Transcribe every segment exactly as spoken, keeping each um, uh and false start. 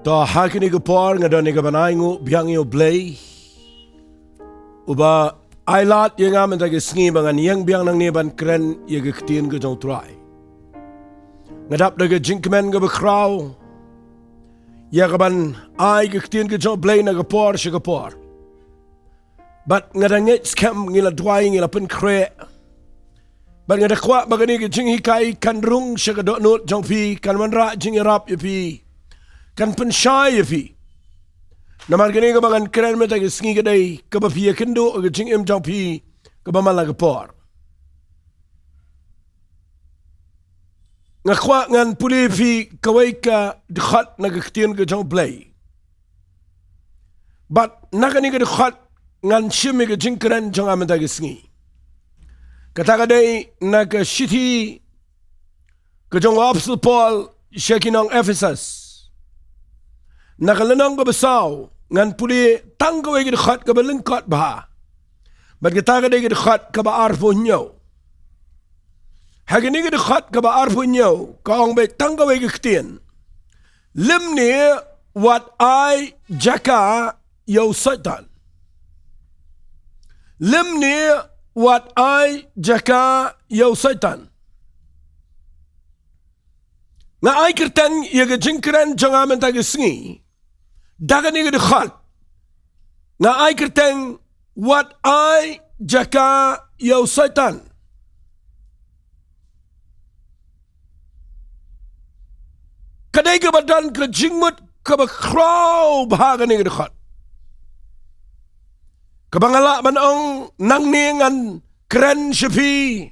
To ha kine ki por nga don ïa ka ban ainguh biang ïa U Blei uba ai lad ïa nga mynta ki sngi ba ngan ïeng biang nangne ban kren ïa ka ktien ka jong U Trai. Nga dap da ka jingkmen kaba khraw ïa ka ban ai ka ktien ka jong U Blei na ka por sha ka por. Bad nga da ngeit skhem ngi la duwai, ngi la pynkhreh. Bad nga da kwah ba kane ka jinghikai kan rung sha ka dohnud jong phi, kan wanrah jingïarap ïa phi, kan pynshai ïa phi. Namar kane kaba ngan kren mynta ki sngi ka dei kaba phi ïakynduh ka jingim jong phi kaba man la ka por. Nga kwah ngan pule phi kawei ka dkhot na ka ktien ka jong U Blei. Bad na kane ka dkhot ngan shim ïa ka jingkren jong nga mynta ki sngi. Kata ka dei na ka shithi ka jong u Apostol Paul sha ki nong Ephesus. Na ka lynnong kaba saw ngan pule tang kawei ka dkhot kaba lyngkot bha. Bad kata ka dei ka dkhot kaba arphew hynñiew. Ha kane ka dkhot kaba arphew hynñiew ka ong beit tang kawei ka ktien. Lymne wat ai jaka ïa u Soitan. Lymne wat ai jaka ïa u Soitan. Nga ai kyrteng ïa ka jingkren jong nga mynta ki sngi da kane ka dkhot. Nga ai kyrteng wat ai jaka ïa u Soitan. Ka dei kaba don ka jingmut kaba khraw bha kane ka dkhot. Kaba nga lah ban ong nangne ngan kren sha phi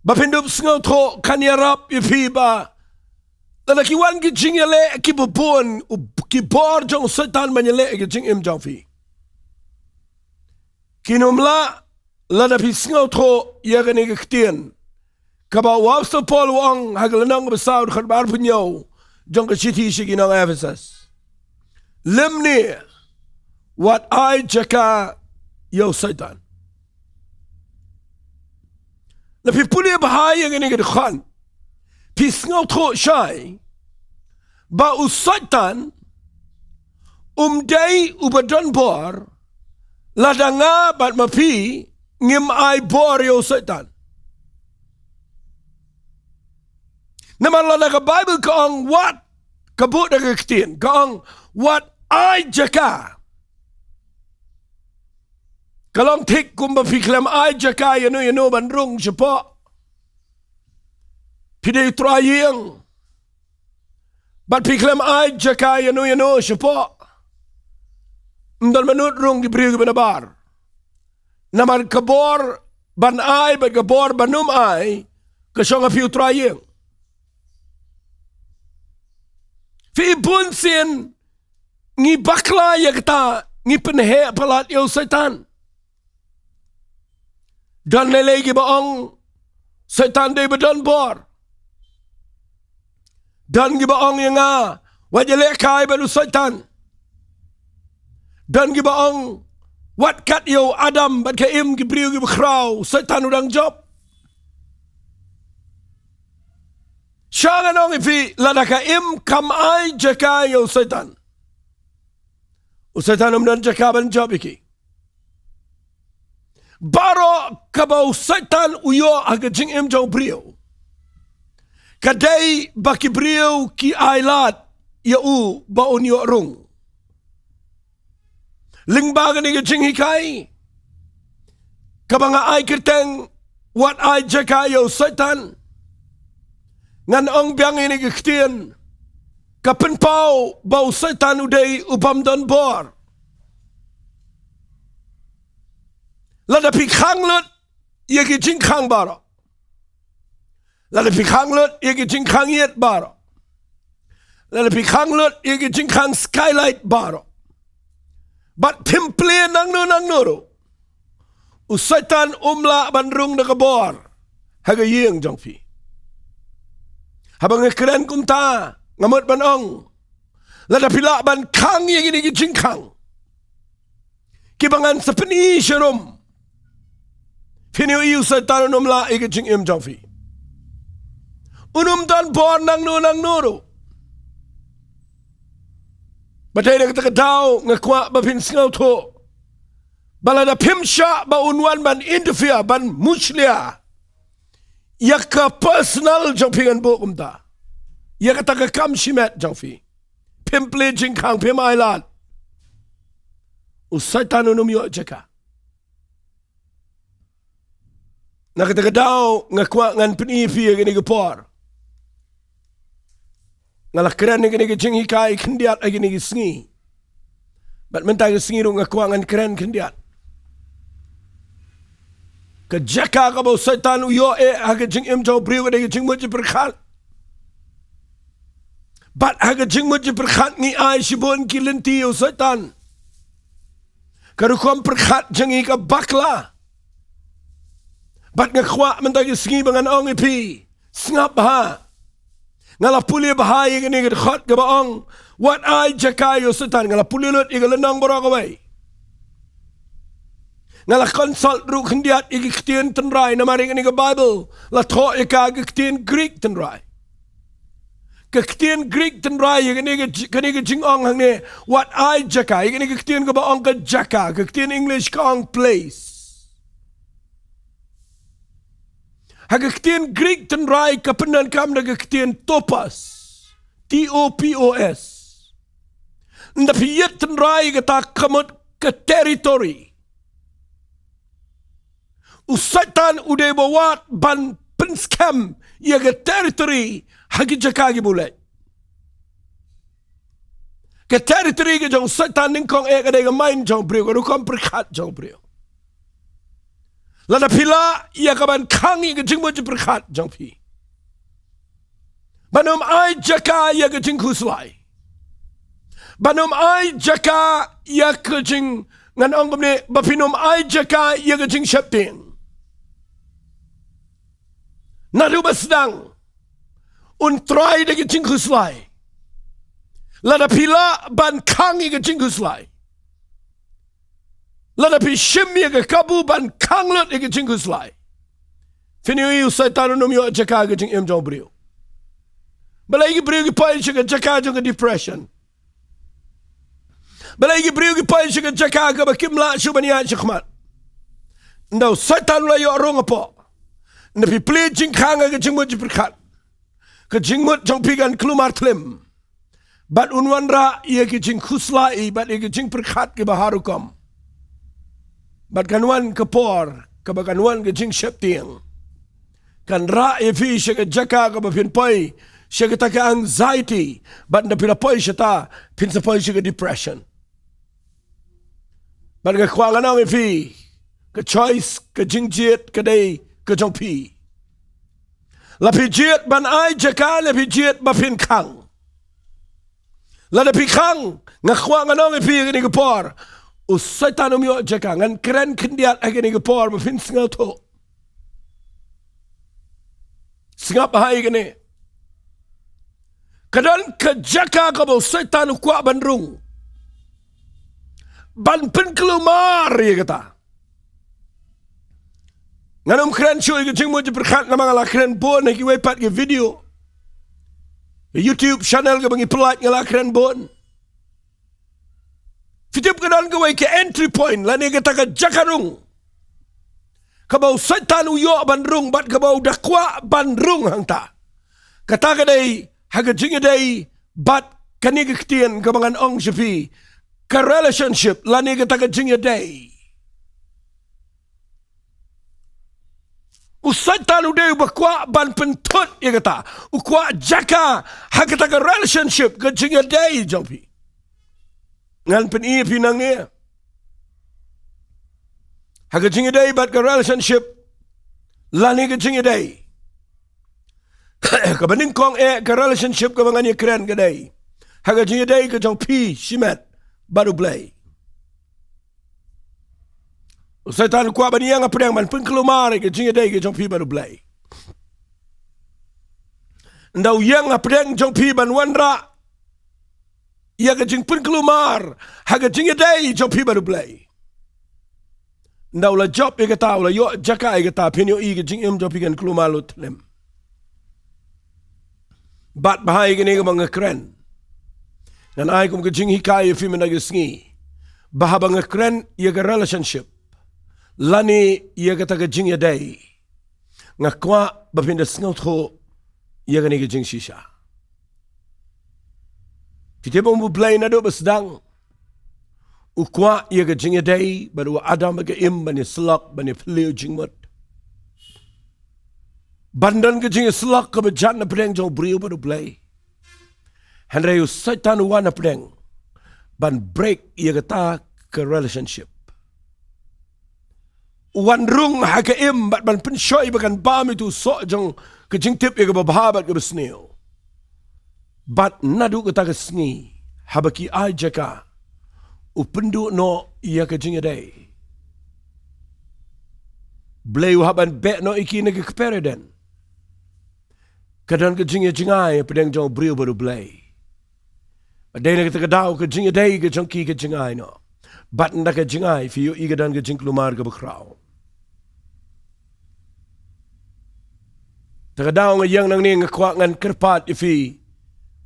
ba phin dup sngewthuh, kan ïarap ïa phi ba lada ki wan ki jingïaleh kiba bun, u, ki bor jong u Soitan ban ïaleh ki jingim jong phi. Kin ym lah lada phi sngewthuh ïa kane ka ktien kaba u Apostol Paul u ong ha ka lynnong kaba saw dkhot ba arphew hynñiew jong ka shithi sha ki nong Ephesus. Lymne wat ai jaka ïa u Soitan. Lada phi pule bha ïa kane ka dkhot phi sngewthuh shai ba u Soitan um dei uba don bor lada nga bad ma phi ngim ai bor ïa u Soitan. Namar lada ka Baibl ka ong wat, ka buh da ka ktien, ka ong wat ai jaka. Ka long thik kumba phi khlem ai jaka ïa no ïa no ban rung shapoh. Phi dei u trai ïing bad phi khlem ai jaka ïa no ïa no shapoh. Ym don mano rung ki briew kiba nabar. Namar ka bor ban ai bad ka bor ban ym ai ka shong ha phi u trai ïing. Phi, bunsien ngi bakla ïa kata, ngi pynheh palat ïa u Soitan. Don lei lei kiba ong Soitan dei ba don bor. Don kiba ong ïa nga wat ïalehkai bad u Soitan. Don kiba ong wat kat ïa u Adam bad ka Im, ki briew kiba khraw, u Soitan u dang jop. Sha ngan ong ïa phi, lada ka Im kam ai jaka ïa u Soitan, u Soitan um don jaka ban jop ïa ki. Baroh kaba u Soitan u ïoh ha ka jingim jong u briew ka dei ba ki briew ki ai lad ïa u ba un ïoh rung. Lyngba kane ka jinghikai kaba nga ai kyrteng wat ai jaka ïa u Soitan, ngan ong biang ïa kane ka ktien, ka pynpaw ba u Soitan u dei u bym don bor. Lada phi khang lut ïa ki jingkhang baroh, lada phi khang lut ïa ki jingkhang ïit baroh, lada phi khang lut ïa ki jingkhang skylight baroh, bad phim plie nangno nangno ruh, u Soitan um lah ban rung da ka bor ha ka ïing jong phi. Haba nga kren kumta, nga mut ban ong, lada phi lah ban khang ïa kine ki jingkhang kiba ngan sa pyni sharum, phin ïohi u Soitan un ym lah ïa ka jingim jong phi. Un ym don bor nangno nangno ruh. Bad ha kata ka daw nga kwah ba phin sngewthuh ba lada phim shah ba un wan ban interfere, ban mushlia ïa ka personal jong phi, ngan buh kumta, ïa kata ka kam shimet jong phi, phim plie jingkhang, phim ailad, u Soitan un ym ïoh jaka. Na kata ka daw nga kwah ngan pyni ïa phi ha kane ka por. Nga la kren ïa kane ka jinghikai khyndiat ha kine ki sngi. Bad mynta ka sngi ruh nga kwah ngan kren khyndiat. Ka jaka kaba u Soitan u ïoh eh ha ka jingim jong u briew ka dei ka jingmut jingpyrkhat. Bad ha ka jingmut jingpyrkhat ngi ai shibun ki lynti ïa u Soitan. Ka rukom pyrkhat jong ngi ka bakla. Bad nga kwah mynta ki sngi ba ngan ong ïa phi, sngap bha. Nga la pule bha ïa kane ka dkhot kaba ong, wat ai jaka ïa u Soitan. Nga la pule lut ïa ka lynnong baroh kawei. Nga la consult ruh khyndiat ïa ka ktien Tynrai, namar ïa kane ka Baibl la thoh ïa ka ha ka ktien Greek Tynrai. Ka ktien Greek Tynrai ïa kane ka ji-, kane ka jingong hangne, wat ai jaka, ïa kane ka ktien kaba ong ka jaka, ka ktien English ka ong place. Ha ka ktien Greek Tynrai ka pyndonkam da ka ktien topos, T O P O S. Ynda phi ïeit Tynrai, kata ka mut ka territory. U Soitan u dei ba wad ban pynskhem ïa ka territory ha ki jaka kiba u leit. Ka territory ka jong u Soitan nyngkong eh ka dei ka mind jong u briew, ka rukom pyrkhat jong u briew. Lada phi lah ïa ka ban khang ïa ka jingmut jingpyrkhat jong phi, ban ym ai jaka ïa ka jingkhuslai, ban ym ai jaka ïa ka jing, ngan ong kumne, ba phin ym ai jaka ïa ka jingsheptieng. Naduh ba sdang un trai da ka jingkhuslai. Lada phi lah ban khang ïa ka jingkhuslai, lada phi shim ïa ka kabu ban khang lut ïa ka jingkhuslai, phin ïohi u Soitan un ym ïoh jaka ha ka jingim jong u briew. Balei ki briew ki poi sha ka jaka jong ka depression? Balei ki briew ki poi sha ka jaka kaba kim lah shuh ban ïaid shakhmat? Ynda u Soitan u la ïoh rung hapoh. Ynda phi plie jingkhang ha ka jingmut jingpyrkhat, ka jingmut jong phi kan kulmar thlem. Bad un wanrah ïa ki jingkhuslai bad ïa ki jingpyrkhat kiba har rukom. Bad kan wan ka por kaba kan wan ka jingsheptieng. Kan rah ïa phi sha ka jaka kaba phin poi sha kata ka anxiety. Bad ynda phi la poi shata, phin sa poi sha ka depression. Bad nga kwah ngan ong ïa phi, ka choice, ka jingjied ka dei ka jong phi. La phi jied ban ai jaka, la phi jied ba phin khang. Lada phi khang, nga kwah ngan ong ïa phi ha kane ka por, u Soitan um ïoh jaka. Ngan kren khyndiat ha kane ka por ba phin sngewthuh. Sngap bha ïa kane. Ka don ka jaka kaba u Soitan u kwah ban rung, ban pynkulmar ïa kata. Ngan ym kren shuh ïa ka jingmut jingpyrkhat namar nga la kren bun ha kiwei pat ki video. YouTube channel kaba ngi pynlait nga la kren bun. Phi tip ka don kawei ka entry point lane kata ka jaka rung kaba u Soitan u ïoh ban rung bad kaba u da kwah ban rung hangta. Kata ka dei ha ka jingïadei bad kane ka ktien kaba ngan ong sha phi, ka relationship lane kata ka jingïadei. U Soitan u dei uba kwah ban pynthut ïa kata, u kwah jaka ha kata ka relationship, ka jingïadei jong phi. Ngan pyni ïa phi nangne. Ha ka jingïadei bad ka relationship lane ka jingïadei. Kaba nyngkong eh ka relationship kaba ngan ïakren ka dei ha ka jingïadei ka jong phi shimet bad U Blei. U Soitan u kwah ban ïeng hapdeng ban pynkulmar ïa ka jingïadei ka jong phi bad U Blei. Ynda u ïeng hapdeng jong phi ban wanrah ïa ka jingpynkulmar ha ka jingïadei jong phi bad U Blei, ynda u la jop ïa kata, u la ïoh jaka ïa kata, phin ïohi ka jingim jong phi kan kulmar lut thlem. Bad bha ïa kane kaba nga kren. Ngan ai kum ka jinghikai ïa phi mynta ka sngi, ba haba nga kren ïa ka relationship lane ïa kata ka jingïadei, nga kwah ba phin da sngewthuh ïa kane ka jingshisha. Phi tip, U Blei naduh ba sdang u kwah ïa ka jingïadei bad u Adam bad ka Im ban ïasyllok, ban ïaphylliew jingmut, ban don ka jingïasyllok kaba jan na pdeng jong u briew bad U Blei. Hynrei u Soitan u wan na pdeng ban break ïa kata ka relationship. U wan rung ha ka Im bad ban pynshoi ba kan bam ïa utu u soh jong ka jingtip ïa kaba bha bad kaba sniew. Bad naduh kata ka sngi, haba ki ai jaka, u pynduh noh ïa ka jingïadei. Blei u hap ban beh noh ïa ki na ka kper Eden. Ka don ka jingïajngai hapdeng jong u briew bad U Blei. Bad dei na kata ka daw ka jingïadei ka jong ki ka jingai noh. Bad ynda ka jingai, phi ïohi, ka don ka jingkulmar kaba khraw. Ta ka daw nga ïeng nangne, nga kwah ngan kyrpad ïa phi.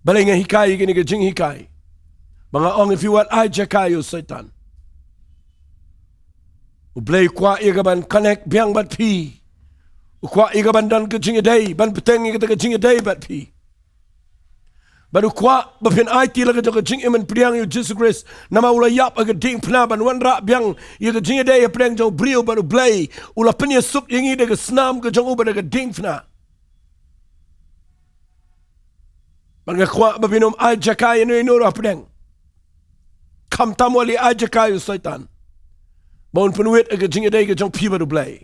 Balei nga hikai ïa kane ka jinghikai? Ba nga ong ïa phi, wat ai jaka ïa u Soitan. U Blei u kwah ïa ka ban connect biang bad phi. U kwah ïa ka ban don ka jingïadei, ban bteng ïa kata ka jingïadei bad phi. Bad u kwah ba phin aiti la ka jong ka jingim ban pdiang ïa u Jisu Khrist. Namar u la ïap ha ka diengphna ban wanrah biang ïa ka jingïadei hapdeng jong u briew bad U Blei. U la pynïasuk ïa ngi da ka snam ka jong u bad da ka diengphna. Bad nga kwah ba phin ym ai jaka ïa uno uno ruh hapdeng. Khamtam wat leit ai jaka ïa u Soitan ba un pynwit ha ka jingïadei ka jong phi bad U Blei.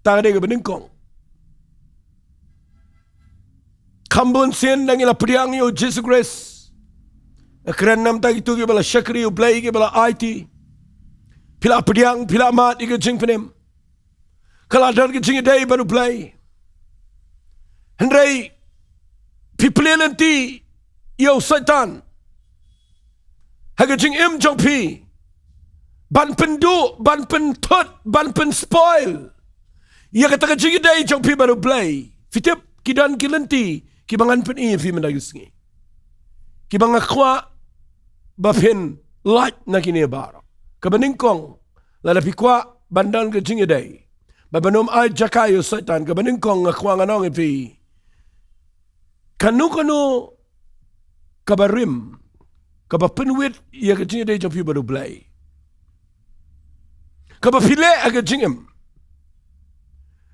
Ta ka dei kaba nyngkong. Kham bun sien ynda ngi la pdiang ïa u Jisu Khrist, nga kren namar kito kiba la shakri U Blei, kiba la aiti. Phi la pdiang, phi la mad ïa ka jingpynim. Ka la don ka jingïadei bad U Blei. Hynrei phi plie lynti ïa u Soitan ha ka jingim jong phi, ban pynduh, ban pynthut, ban pynspoil ïa kata ka jingïadei jong phi bad U Blei. Phi tip, ki don ki lynti kiba ngan pyni ïa phi mynta ka sngi, kiba nga kwah ba phin lait na kine baroh. Kaba nyngkong, lada phi kwah ban don ka jingïadei, ba phin ym ai jaka ïa u Soitan, kaba nyngkong nga kwah ngan ong ïa phi, kano kano kaba rim, kaba pynwit ïa ka jingïadei jong phi bad U Blei, kaba phi leh ha ka jingim,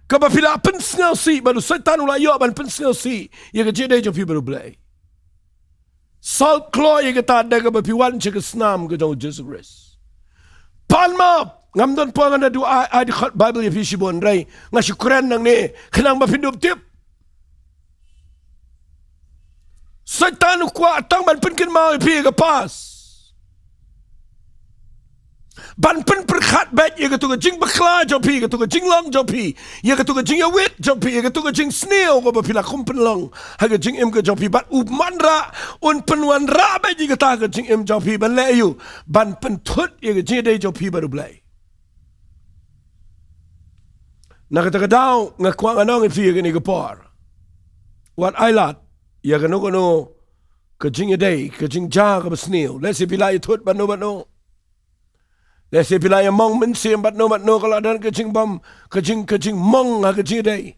kaba phi la pynsngewsih, bad u Soitan u la ïoh ban pynsngewsih ïa ka jingïadei jong phi bad U Blei. Solve kloi ïa kata da kaba phi wan sha ka snam ka jong u Jisu Khrist. Pan map, ngam don por ngan da duh ai, ai dkhot Baibl ïa phi shibun, hynrei nga shu kren nangne khnang ba phin dup tip. Soitan u kwah tang ban pynkynmaw ïa phi ïa ka past, ban pynpyrkhat beit ïa kato ka jingbakla jong phi, ïa kato ka jinglong jong phi, ïa kato ka jingïawit jong phi, ïa kato ka jingsniew kaba phi la kum pynlong ha ka jingim ka jong phi. Bad u wanrah, un pynwanrah beit ïa kata ka jingim jong phi ban leh aïu? Ban pynthut ïa ka jingïadei jong phi bad U Blei. Na kata ka daw nga kwah ngan ong ïa phi ïa kane ka por, wat ai lad ïa kano kano ka jingïadei, ka jingjia kaba sniew. Lehse phi la ïathut bad no bad no. Lehse phi la ïamong mynsiem bad no bad no, ka la don ka jingbam, ka jing, ka jingmong ha ka jingïadei.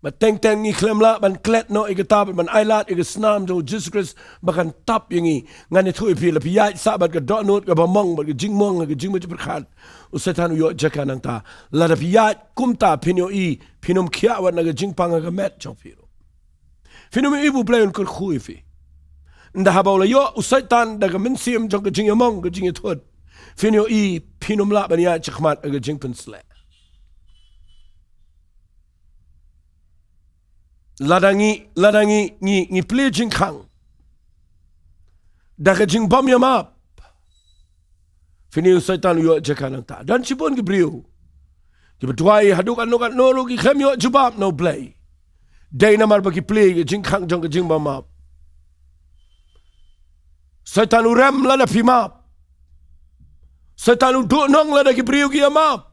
Bad teng teng ngi khlem lah ban klet noh ïa kata bad ban ai lad ïa ka snam jong u Jisu Khrist ba kan tap ïa ngi. Ngan ïathuh ïa phi, la phi ïaid sah bad ka dohnud kaba mong bad ka jingmong ha ka jingmut jingpyrkhat, u Soitan u ïoh jaka nangta. Lada phi ïaid kumta, phin ïohi phin ym khiah wat na ka jingpang ha ka met jong phi ruh. Phin ym ïohi ba U Blei un kyrkhu ïa phi. Ynda haba u la ïoh u Soitan da ka mynsiem jong ka jingïamong, ka jingïathut, phin ïohi phin ym lah ban ïaid shakhmat ha ka jingpynsleh. Lada ngi, lada ngi, ngi, ngi plie jingkhang da ka jingbym ïamap, phin ïohi u Soitan u ïoh jaka nangta. Don shibun ki briew kiba duwai haduh katno katno ruh ki khlem ïoh jubab na U Blei. Dei namar ba ki plie ka jingkhang jong ka jingbym map. Soitan u rem lada phi map. Soitan u duh nong lada ki briew ki ïamap.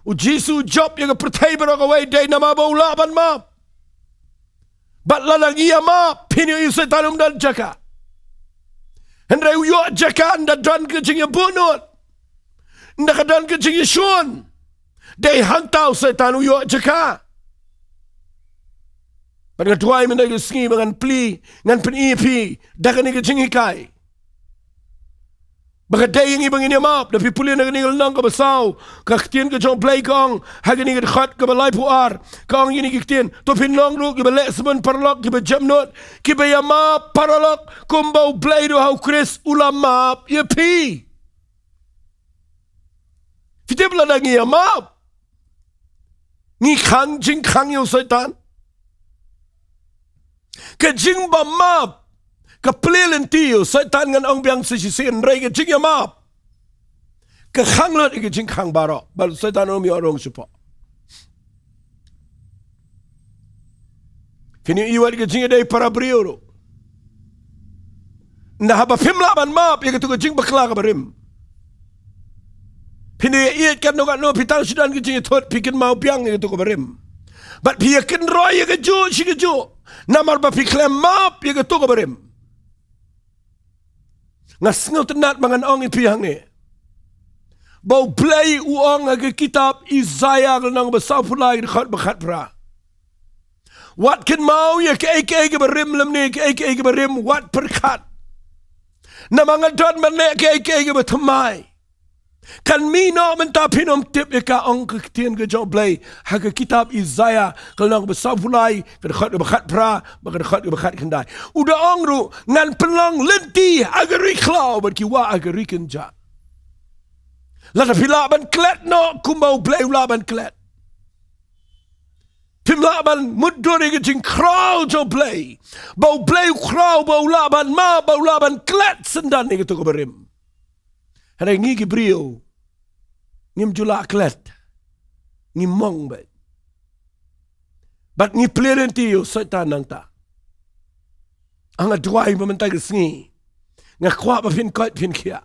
U Jisu u jop ïa ka pyrthei baroh kawei dei namar ba u lah ban map. Bad lada ngi ïamap, phin ïohi u Soitan um don jaka. Hynrei u ïoh jaka ynda don ka jingïabunnud, ynda ka don ka jingïashun. Dei hangta u Soitan u ïoh jaka. Bad nga duwai mynta ka sngi ba ngan plie, ngan pyni ïa phi da kane ka jinghikai, ba ka dei ïa ngi ba ngin ïamap. Da phi pule na kane ka lynnong kaba saw, ka ktien ka jong u Blei ka ong ha kane ka dkhot kaba laiphew ar, ka ong ïa kine ki ktien: To phin long ruh kiba leh symboh paralok, kiba jemnud, kiba ïamap paralok, kumba u Blei ruh ha u Khrist u la map ïa phi. Phi tip, lada ngi ïamap, ngi khang jingkhang ïa u Soitan. Ka jingbymap ka plie lynti ïa u Soitan, ngan ong biang sa shisien, hynrei ka jingïamap ka khang lut ïa ka jingkhang baroh, bad u Soitan um ïoh rung shapoh. Phin ïohi wat ka jingïadei para briew ruh. Ynda haba phim lah ban map ïa kato ka jingbakla kaba rim, phin ïa ïeit katno katno, phi tang shu don ka jingïathut, phi kynmaw biang ïa kato kaba rim. Bad phi ïa kynroi ïa kajuh shi kajuh, namar ba phi khlem map ïa kato kaba rim. Nga sngewtynnat ba ngan ong ïa phi hangne, ba u Blei u ong ha ka kitab Isaïah ka lynnong ba sawphew lai, ka dkhot ba khatphra: Wat kynmaw ïa kaei kaei kaba rim, lymne kaei kaei kaba rim wat pyrkhat. Namar nga don ban leh kaei kaei kaba thymmai. Kan mih noh mynta, phin ym tip ïa ka, ong ka ktien ka jong u Blei ha ka kitab Isaïah ka lynnong ba sawphew lai, ka dkhot ba khatphra bad ka dkhot ba khatkhyndai. U da ong ruh, ngan pynlong lynti ha ka ri khlaw bad ki wah ha ka ri kynjah. Lada phi lah ban klet noh kumba u Blei u lah ban klet, phim lah ban mutdur ïa ka jingkhraw jong u Blei, ba u Blei u khraw, ba u lah ban map, ba u lah ban klet syndon ïa kato kaba rim. Hynrei ngi ki briew ngim ju lah klet, ngi mong beit. Bad ngi plie lynti ïa u Soitan nangta. Nga duwai ba mynta ka sngi, nga kwah ba phin koit phin khiah.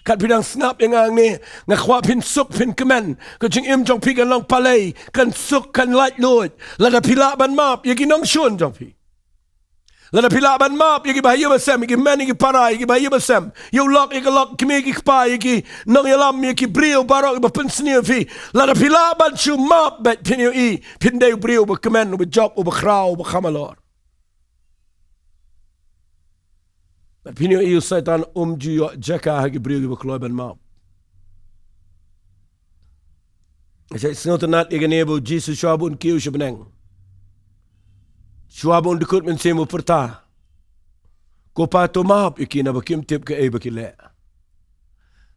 Kat phi dang sngap ïa nga hangne, nga kwah phin suk phin kmen. Ka jingim jong phi kan long palei, kan suk, kan laitluid, lada phi lah ban map ïa ki nongshun jong phi. Lada phi lah ban map ïa kiba ha ïing ba sem, ïa ki hynmen ïa ki para, ïa kiba ha ïing ba sem, ïa u lok ïa ka lok, kmie ki kpa, ïa ki nongïalam, ïa ki briew baroh kiba pynsniew ïa phi. Lada phi lah ban shu map beit, phin ïohi phin dei u briew uba kmen, uba jop, uba khraw, uba kham halor. Bad phin ïohi u Soitan um ju ïoh jaka ha ki briew kiba kloi ban map. Nga shait sngewtynnat ïa kane ba u Jisu, shuwa ba un kiew sha bneng, shuwa ba un dkut mynsiem, u pyrta: Ko Pa, to map ïa ki, naba kim tip kaei ba ki leh.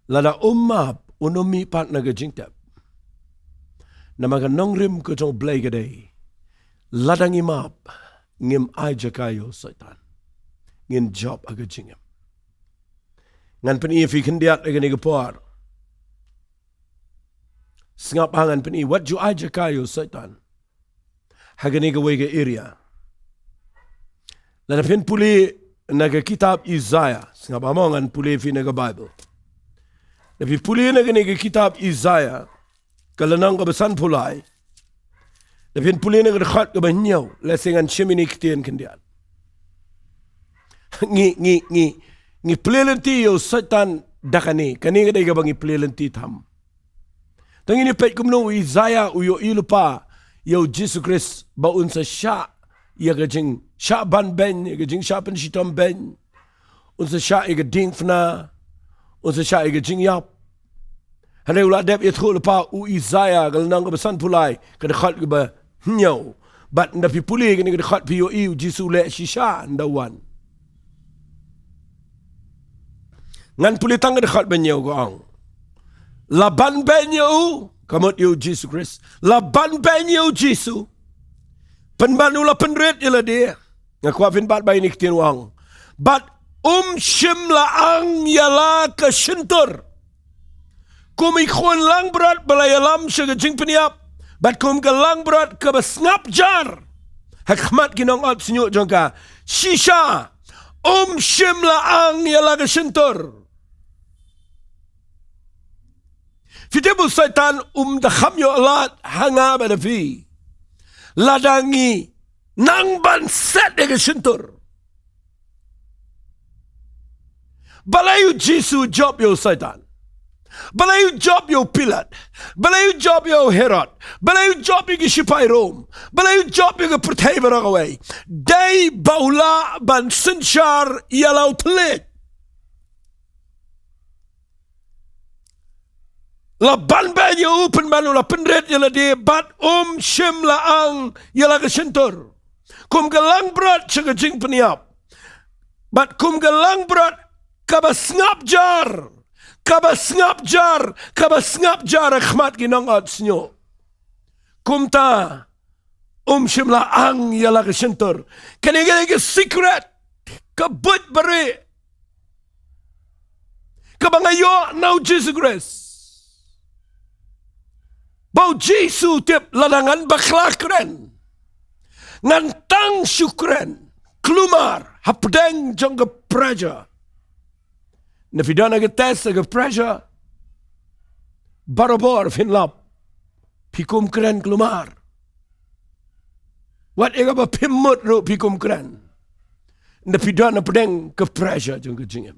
Lada um map, un ym mihpat na ka jingtep. Namar ka nongrim ka jong u Blei ka dei, lada ngi map, ngim ai jaka ïa u Soitan, ngin jop ha ka jingim. Ngan pyni ïa phi khyndiat ha kane ka por. Sngap ha, ngan pyni wat ju ai jaka ïa u Soitan ha kane kawei ka area. Lada phin pule na ka kitab Isaïah, sngap ha mo, ngan pule ïa phi na ka Baibl. Lada phi pule na kane ka kitab Isaïah ka lynnong kaba sanphew lai, lada phin pule na ka dkhot kaba hynñiew, lehse ngan shim ïa kine ki ktien khyndiat. Ngi, ngi, ngi, ngi plie lynti ïa u Soitan da kane, kane ka dei kaba ngi plie lynti tam. Te ngin ïa peit kumno u Isaïah u ïohi lypa ïa u Jisu Khrist ba un sa shah ïa ka jingshah banbeiñ, ïa ka jingshah pynshitom beiñ, un sa shah ïa ka diengphna, un sa shah ïa ka jingïap. Hynrei u la dep ïathuh lypa u Isaïah ka lynnong kaba sanphew lai, ka dkhot kaba hynñiew. Bad ynda phi pule kane ka dkhot, phi ïohi u Jisu u leh shisha ynda u wan. Ngan pule tang ka dkhot ba hynñiew, ka ong: La banbeiñ ïa u, ka mut ïa u Jisu Khrist. La banbeiñ ïa u Jisu. Pynban u la pynrit ïa lade. Nga kwah phin bat ba ïa kine ki ktien, u ong: Bad um shym la ang ïa la ka shyntur. Kum i khun langbrot ba la ïalam sha ka jingpynïap, bad kum ka langbrot kaba sngap jar ha khmat ki nongot shñiuh jong ka, shisha um shym la ang ïa la ka shyntur. Phi tip, u Soitan um da kham ïoh lad ha nga bad ha phi lada ngi Nang ban set ïa ka shyntur. Balei u Jisu u jop ïa u Soitan? Balei u jop ïa u Pilat? Balei u jop ïa u Herod? Balei u jop ïa ki shipai Rom? Balei u jop ïa ka pyrthei baroh kawei? Dei ba u lah ban synshar ïa la u thylliej. La ban beiñ ïa u, pynban u la pynrit ïa lade bad um shym la ang ïa la ka shyntur. Kum ka langbrot sha ka jingpynïap. Bad kum ka langbrot kaba sngap jar, kaba sngap jar, kaba sngap jar ha khmat ki nongot shñiuh. Kumta um shym la ang ïa la ka shyntur. Kane ka dei ka secret, ka buit barieh kaba nga ïoh na u Jisu Khrist. Ba u Jisu u tip, lada ngan bakla kren, ngan tang shu kren kulmar hapdeng jong ka pressure. Na phi don ha ka test ha ka pressure, barabor phin lap, phi kum kren kulmar. Wat ïa kaba phim mut ruh phi kum kren. Na phi don hapdeng ka pressure jong ka jingim.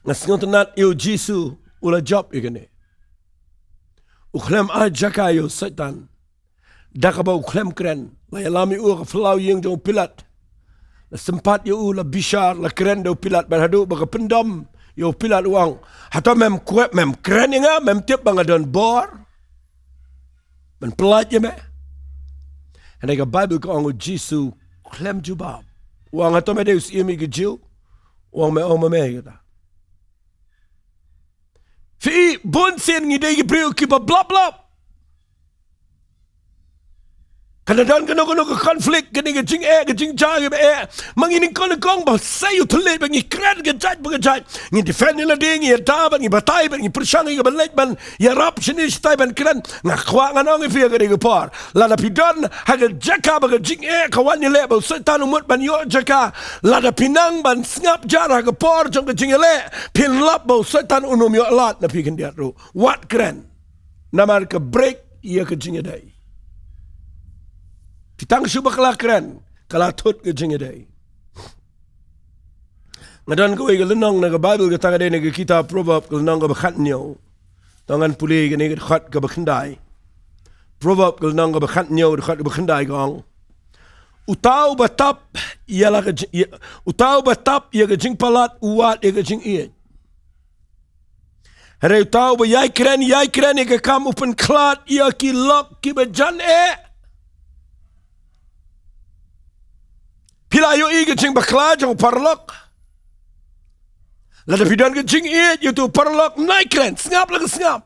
Nga sngewtynnat ïa u Jisu u la jop ïa kane. U khlem ai jaka ïa u Soitan da kaba u khlem kren. La ïalam ïa u ha ka phyllaw ïing jong u Pilat. La sympat ïa u, la bishar, la kren da u Pilat, bad haduh ba ka pyndom ïa u Pilat u ong, hato mem kwah, mem kren ïa nga, mem tip ba nga don bor ban pyllait ïa me? Hynrei ka Baibl ka ong u Jisu u khlem jubab. U ong, hato me dei u Syiem ïa ki Jiw? U ong, me ong ma me ïa kata. Phi, bunsien ngi dei ki briew kiba blap blap. Kan don kano kano ka conflict, kane ka jingeh, ka jingjia kaba eh, ma ngi nyngkong nyngkong ba sei u thylliej, ba ngi kren ka jait pa ka jait. Ngi defend ïa lade, ngi ïada bad ngi batai bad ngi pyrshang ïa kaba leit ban ïarap shane shatai ban kren. Nga kwah ngan ong ïa phi ha kane ka por, lada phi don ha ka jaka ba ka jingeh ka wan ïaleh, ba u Soitan u mut ban ïoh jaka, lada phi nang ban sngap jar ha ka por jong ka jingïaleh, phin lap ba u Soitan un ym ïoh lad na phi khyndiat ruh. Wat kren. Namar ka break ïa ka jingïadei. Phi tang shu bakla kren, ka la thut ka jingïadei. Nga don kawei ka lynnong na ka Baibl, kata ka dei na ka kitab Proverb, ka lynnong kaba khathynñiew. To ngan pule kane ka dkhot kaba khyndai. Proverb, ka lynnong kaba khathynñiew, dkhot kaba khyndai, ka ong, uta uba tap ïa la ka ji-, ïa, uta uba tap ïa ka jingpalat u wad ïa ka jingïeit. Hynrei uta uba ïai kren, ïai kren ïa ka kam u pynkhlad ïa ki lok kiba jan eh. Phi la ïohi ka jingbakla jong u paralok? Lada phi don ka jingïeit ïa uto u paralok, nai kren, sngap la ka sngap.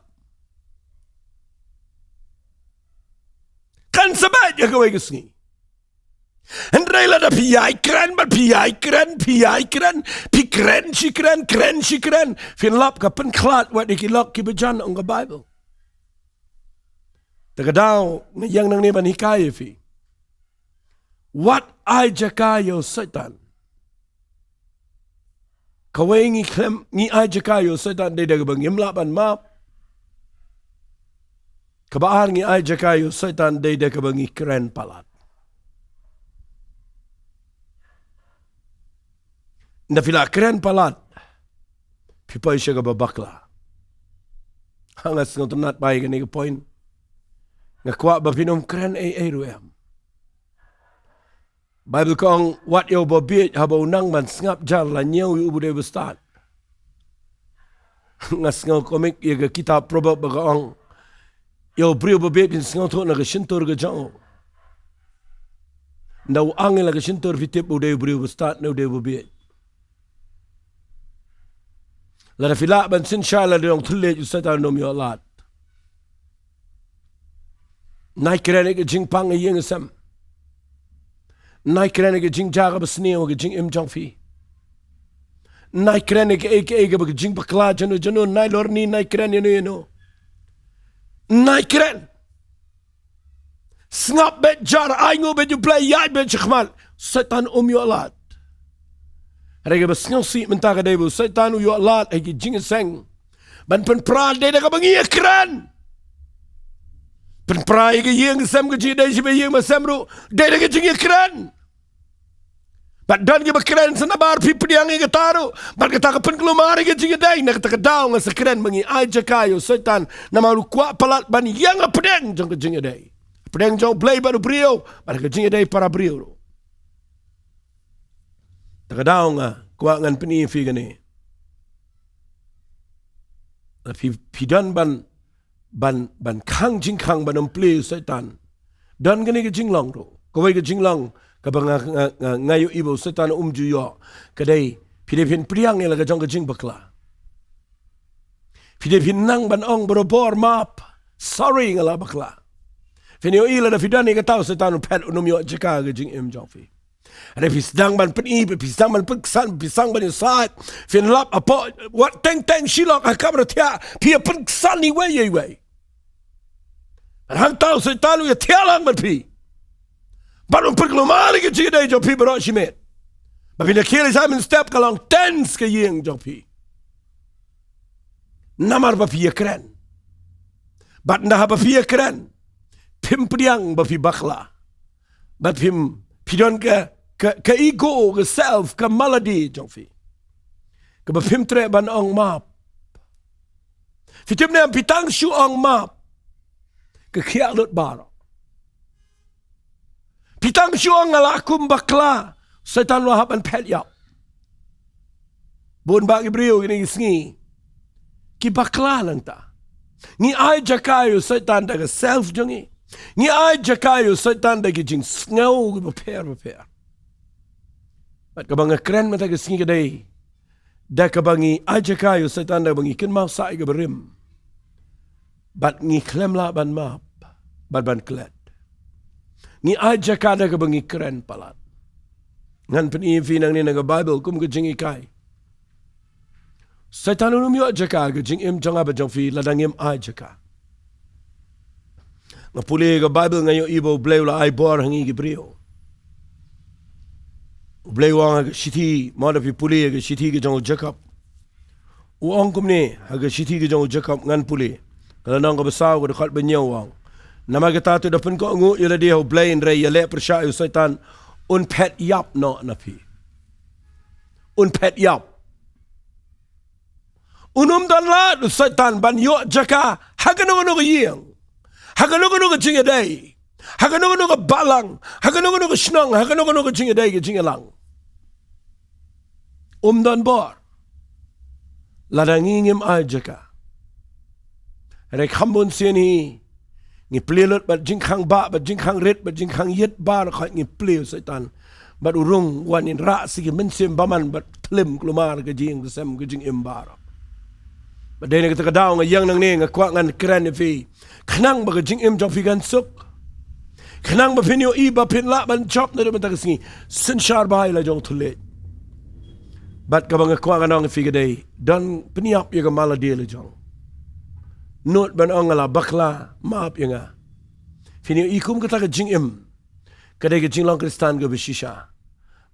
Kan sa beit ïa kawei ka sngi. Hynrei lada phi ïai kren, bad phi ïai kren, phi ïai kren, phi kren shi kren, kren shi kren, phin lap ka pynkhlad wat ïa ki lok kiba jan, ong ka Baibl. Te ka daw nga ïeng nangne ban hikai ïa phi. Wat ai jaka ïa u Soitan. Kawei ngi khlem, ngi ai jaka ïa u Soitan dei da kaba ngim lah ban map. Kaba ar ngi ai jaka ïa u Soitan dei da kaba ngi kren palat. Nda phi la kren palat, phi poi sha kaba bakla. Ha, nga sngewtynnat bha ïa kane ka point. Nga kwah ba phin ym kren ei ei ruh em. Baibl ka ong, wat ïa uba bieit haba u nang ban sngap jar la ñiew ïa u ba dei uba stad. Nga sngew komik ïa ka kitab Proverb ba ka ong, ïa u briew ba bieit phin sngewthuh na ka shyntur ka jong u. Nda u ang ïa la ka shyntur phi tip u dei u briew ba stad ne u dei uba bieit. Lada phi lah ban synshar lada dang thylliej u Soitan un ym ïoh lad. Nai kren ïa ka jingpang ïing sem. Nai kren ïa ka jingjia kaba sniew ha ka jingim jong phi. Nai kren ïa kaei kaei kaba ka jingbakla jano jano, nai lorni, nai kren ïano ïano. Nai kren. Sngap beit jar, ainguh beit ïa u Blei, ïaid beit shakhmat. Soitan um ïoh lad. Hynrei kaba sngewsih mynta ka dei ba u Soitan u ïoh lad ha ki jingïaseng ban pynpra dei da kaba ngi ïakren. Pynpra ïa ka ïing ka sem ka jingïadei, shi ba ïing ba sem ruh dei da ka jingïakren. Bad don kiba kren sa nabar phi pdiang ïa kata ruh, bad kata ka pynkulmar ïa ka jingïadei. Na kata ka daw nga sa kren ba ngi ai jaka ïa u Soitan, namar u kwah palat ban ïeng hapdeng jong ka jingïadei, hapdeng jong u Blei bad u briew, bad ka jingïadei para briew ruh. Ta ka daw nga kwah ngan pyni ïa phi kane. Phi, phi don ban, ban, ban khang jingkhang ban ym plie u Soitan. Don kane ka jinglong ruh. Kawei ka jinglong kaba nga, nga, nga, nga ïohi ba u Soitan um ju ïoh ka dei, phi dei phin pdiang ïa la ka jong ka jingbakla. Phi dei phin nang ban ong barabor, map, sorry, nga la bakla. Phin ïohi lada phi don ïa kata, u Soitan u phet, un ym ïoh jaka ha ka jingim jong phi. Hynrei phi sdang ban pyni, phi sdang ban pynksan, phi sdang ban ïasaid, phin lap hapoh wat teng teng shi lok ha ka kamra thiah, phi ïa pynksan iwei ïa iwei. Bad hangta u Soitan u ïathiah lang bad phi, bad un pynkulmar ïa ka jingïadei jong phi baroh shimet. Ba phin ïa khie leit sha mynstep ka long tense ka ïing jong phi. Namar ba phi ïakren. Bad ynda haba phi ïakren, phim pdiang ba phi bakla. Bad phim, phi don ka, ka, ka ego, ka self, ka malady jong phi, kaba phim treh ban ong map. Phi tip ne em, phi tang shu ong map, ka khiah lut baroh. Phi tang shu ong nga la kum bakla, u Soitan u la hap ban phet ïap. Bun bah ki briew kine ki sngi ki bakla nangta. Ngi ai jaka ïa u Soitan da ka self jong ngi. Ngi ai jaka ïa u Soitan da ki jingsngew kiba pher ba pher. Bad kaba nga kren mynta ka sngi ka dei da kaba ngi ai jaka ïa u Soitan da kaba ngi kynmaw sah ïa kaba rim. Bad ngi khlem lah ban map bad ban klet. Ngi ai jaka da kaba ngi kren palat. Ngan pyni ïa phi nangne na ka Baibl kum ka jinghikai. Soitan un ym ïoh jaka ha ka jingim jong nga bad jong phi lada ngim ai jaka. Nga pule ka Baibl, nga ïohi ba U Blei u la ai bor ha ngi ki briew. U Blei u ong ha ka shithi, mo da phi pule ha ka shithi ka jong u Jakob. U ong kumne ha ka shithi ka jong u Jakob, ngan pule. Ka lynnong kaba saw, ka dkhot ba hynñiew, u ong: Namar kata to da pynkohnguh ïa lade ha U Blei, hynrei ïaleh pyrshah ïa u Soitan, un phet ïap noh na phi. Un phet ïap. Un ym don lad u Soitan ban ïoh jaka ha kano kano ka ïing, ha kano kano ka jingïadei, ha kano kano ka balang, ha kano kano ka shnong, ha kano kano ka jingïadei ka jingïalang. Um don bor lada ngi ngim ai jaka. Hynrei kham bun sien hi ngi plie lut bad jingkhang bah, bad jingkhang rit, bad jingkhang ïit baroh, ngi plie u Soitan. Bad u rung wan ïa ngi rah sha ki mynsiem bymman bad thlem kulmar ka jingïaseng ka jingim baroh. Bad dei na kata ka daw nga ïeng nangne, nga kwah ngan kren ïa phi. Khnang ba ka jingim jong phi kan suk. Khnang ba phin ïohi ba phin lah ban jop naduh mynta ka sngi, synshar bha ïa la jong thylliej. Bad kaba nga kwah ngan ong ïa phi ka dei, don pynïap ïa ka malady la jong. Nud ban ong nga la bakla, map ïa nga. Phin ïohi kum kata ka jingim ka dei ka jinglong Khristan kaba shisha.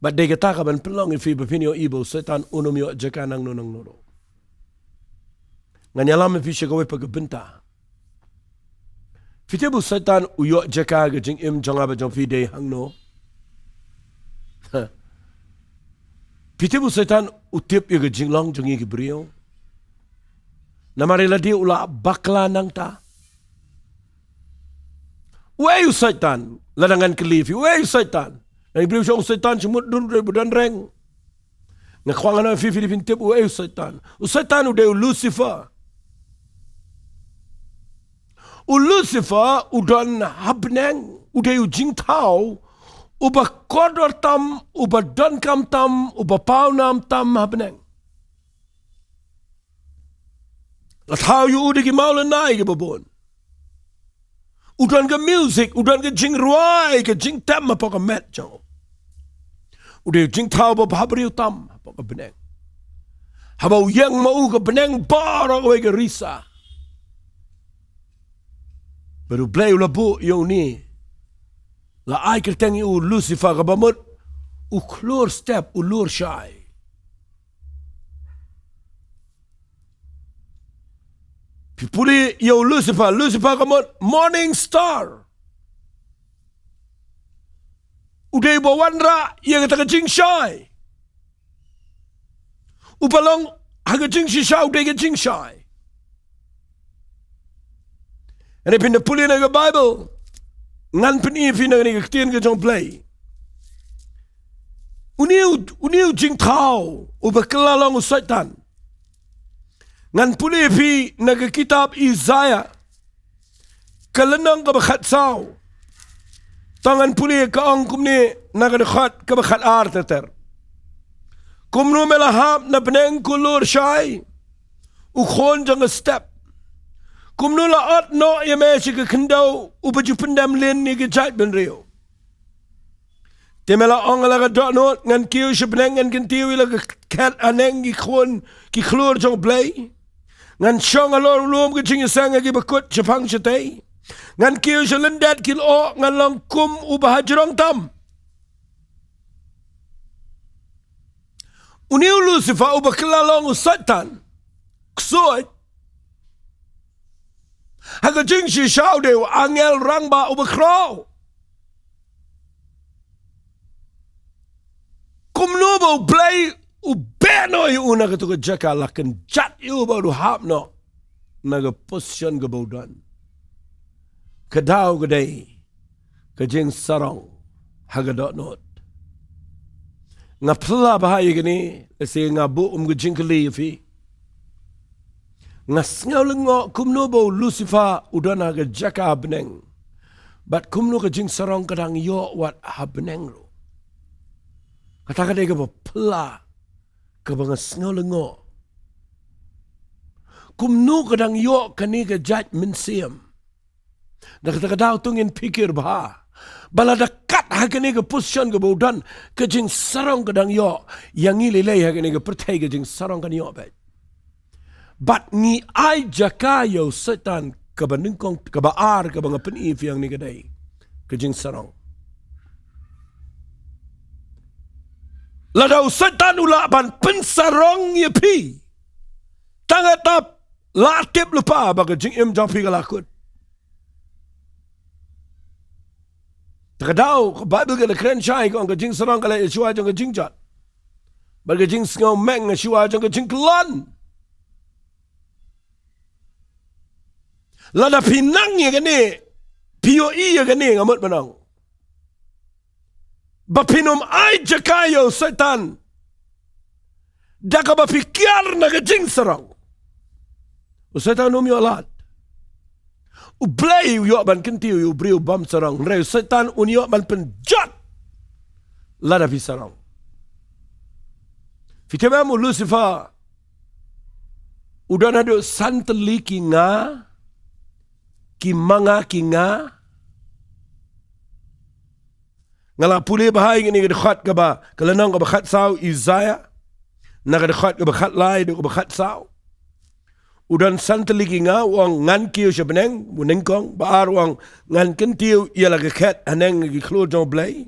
Bad dei kata kaban pynlong ïa phi ba phin ïohi ba u Soitan un ym ïoh jaka nangno nangno ruh. Ngan ïalam ïa phi sha kawei pat ka bynta. Phi tip u Soitan u ïoh jaka ha ka jingim jong nga bad jong phi dei hangno? Phi tip u Soitan u tip ïa ka jinglong jong ngi ki briew? Namar ïa lade u la bakla nangta. Uei u Soitan? Lada ngan kylli phi, uei u Soitan? Ngi briew shong u Soitan, shu mut dur dur ba don reng. Nga kwah ngan ong ïa phi, phi dei phin tip uei u Soitan. U Soitan u dei u Lucifer. U Lucifer u don ha bneng, u dei u jingthaw uba kordor tam, uba donkam tam, uba pawnam tam ha bneng. La thaw ïa u da ki mawlynnai kiba bun. U don ka music, u don ka jingrwai, ka jingtem hapoh ka met jong u. U dei u jingthaw ba bhabriew tam hapoh ka bneng. Haba u ïeng ma u, ka bneng baroh kawei ka risa. Bad U Blei u la buh ïa une, la ai kyrteng ïa u Lucifer, kaba mut u khlur step, u lur shai. Phi pule ïa u Lucifer, Lucifer ka mut morning star. U dei ba wanrah ïa kata ka jingshai. U ba long ha ka jingshisha u dei ka jingshai. Hynrei phin da pule na ka Bible, ngan pyni ïa phi na kane ka ktien ka jong U Blei. Une u, une u jingthaw u ba kylla long u Soitan. Ngan pule ïa phi na ka kitab Isaiah, ka lynnong kaba khatsaw. To ngan pule, ka ong kumne na ka dkhot kaba khatar ter ter: Kumno me la hap na bneng, ko lur shai, u khun jong ka step? Kumno la ot noh ïa me sha ka khyndew, u ba ju pyndem lynti ïa ki jaitbynriew? Te me la ong ha la ka dohnud: Ngan kiew sha bneng, ngan kyntiew ïa la ka khet haneng ki khun, ki khlur jong U Blei. Ngan shong halor u lum ka jingïaseng ha ki bakut shaphang shatei. Ngan kiew sha lyndet ki lyoh, ngan long kum u bahajrong tam. Une u Lucifer u ba kylla long u Soitan, ksuid, ha ka jingshisha u dei u angel rangbah u ba khraw. Kumno ba U Blei u beh noh ïa u na kato ka jaka, la kynjat ïa u ba u hap noh na ka position kaba u don? Ka daw ka dei ka jingsarong ha ka dohnud. Nga phylla bha ïa kane, lehse nga buh um ka jingkylli ïa phi. Nga sngew lyngngoh kumno ba u Lucifer u don ha ka jaka ha bneng, bad kumno ka jingsarong ka dang ïoh wat ha bneng ruh. Kata ka dei kaba phylla, kaba nga sngew lyngngoh. Kumno ka dang ïoh kane ka jait mynsiem? Da kata ka daw to ngin pyrkhat bha ba lada kat ha kane ka position kaba u don, ka jingsarong ka dang ïoh ïa ngi lei lei ha kane ka pyrthei, ka jingsarong kan ïoh beit. Bad ngi ai jaka ïa u Soitan. Kaba nyngkong, kaba ar, kaba nga pyni ïa phi hangne ka dei ka jingsarong. Lada u Soitan u lah ban pynsarong ïa phi, tang katba la tip lypa ba ka jingim jong phi ka la kut. Te ka daw ka Baibl ka da kren shai, ka ong ka jingsarong ka leit shuwa jong ka jingjot, bad ka jingsngew meng shuwa jong ka jingkyllon. Lada phi nang ïa kane, phi ïohi ïa kane, nga mut ban ong ba phin ym ai jaka ïa u Soitan da kaba phi kiar na ka jingsarong. U Soitan um ïoh lad. U Blei u ïoh ban kyntiew ïa u briew bym sarong, hynrei u Soitan un ïoh ban pynjot lada phi sarong. Phi tip em, u Lucifer u don haduh san tylli ki nga, ki ma nga, ki nga. Nga la pule bha ïa kane ka dkhot kaba, ka lynnong kaba khatsaw Isaiah, na ka dkhot kaba khatlai haduh kaba khatsaw. U don san tylli ki nga, u ong, ngan kiew sha bneng, u nyngkong. Ba ar, u ong, ngan kyntiew ïa la ka khet haneng ki khlur jong U Blei.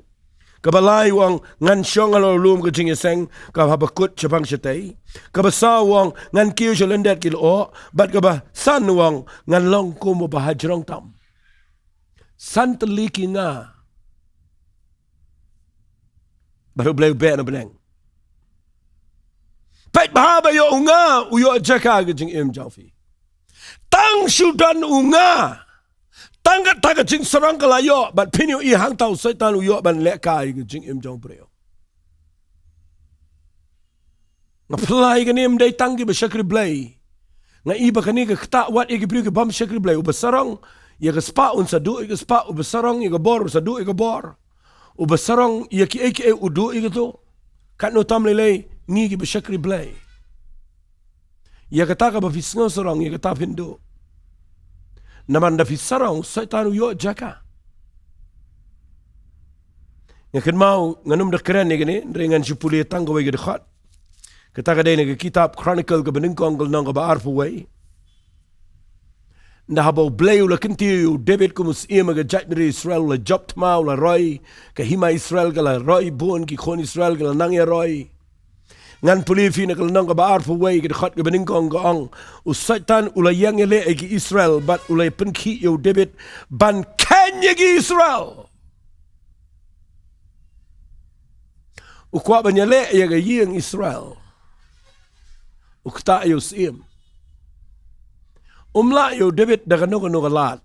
Kaba lai, u ong, ngan shong halor u lum ka jingïaseng kaba ha bakut shaphang shatei. Kaba saw, u ong, ngan kiew sha lyndet ki lyoh. Bad kaba san, u ong, ngan long kum u bahajrong tam. San tylli ki nga. Bad U Blei u beh na bneng. Peit bha ba ïoh u nga, u ïoh jaka ha ka jingim jong phi. Tang shu don u nga, tang kata ka jingsarong ka la ïoh, bad phin ïohi hangta u Soitan u ïoh ban lehkai ha ka jingim jong u briew. Nga phylla ïa kane, ym dei tang kiba shakri Blei. Nga i ba kane ka ktah wat ïa ki briew ki bym shakri Blei. U ba sarong ïa ka spah un sa duh ïa ka spah, u ba sarong ïa ka bor un sa duh ïa ka bor. U ba sarong ïa kiei kiei u duh ïa kato. Katno tam lei lei ngi kiba shakri Blei. Ïa kata kaba phi sngew sarong, ïa kata phin duh. Namar lada phi sarong, u Soitan u ïoh jaka. Nga kynmaw, ngan ym da kren ïa kane, hynrei ngan shu pule tang kawei ka dkhot. Kata ka dei na ka kitab Chronicle kaba nyngkong, ka lynnong kaba arphew wei. Nda haba U Blei u la kyntiew ïa u David kum u syiem ha ka jaitbynriew Israel, u la jop thma, u la roi, ka hima Israel ka la roi bun, ki khun Israel ki la nang ïaroi. Ngan pule phi na ka lynnong kaba arphew wei ka dkhot kaba nyngkong ka ong, u Soitan u la ïeng ïaleh ïa ki Israel, bad u la pynkhih ïa u David ban kheiñ ïa ki Israel. U kwah ban ïaleh ïa ka ïing Israel. U ktah ïa u syiem. Um lah ïa u David da kano kano ka lad.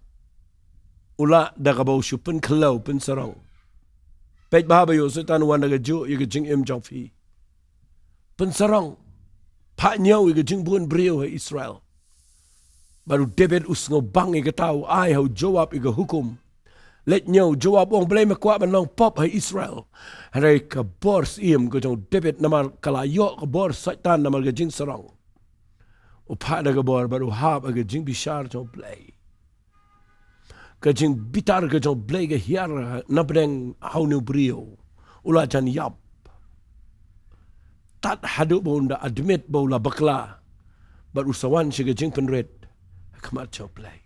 U lah da kaba u shu pynkhlaw, pynsarong. Peit bha ba ïa u Soitan u wan da kajuh ïa ka jingim jong phi. Pynsarong. Phah ñiew ïa ka jingbun briew ha Israel. Bad u David u sngewbang ïa kata, u ai ha u Joab ïa ka hukum. Leit ñiew, u Joab u ong, balei me kwah ban long pop ha Israel? Hynrei ka bor syiem ka jong u David, namar ka la ïoh ka bor Soitan namar ka jingsarong, u phah da ka bor bad u hap ha ka jingbishar jong u Blei. Ka jingbitar ka jong u Blei ka hiar na pdeng ha une u briew. U la jan ïap. Tad haduh ba un da admit ba u la bakla. Bad u sa wan sha ka jingpynrit ha khmat jong u Blei.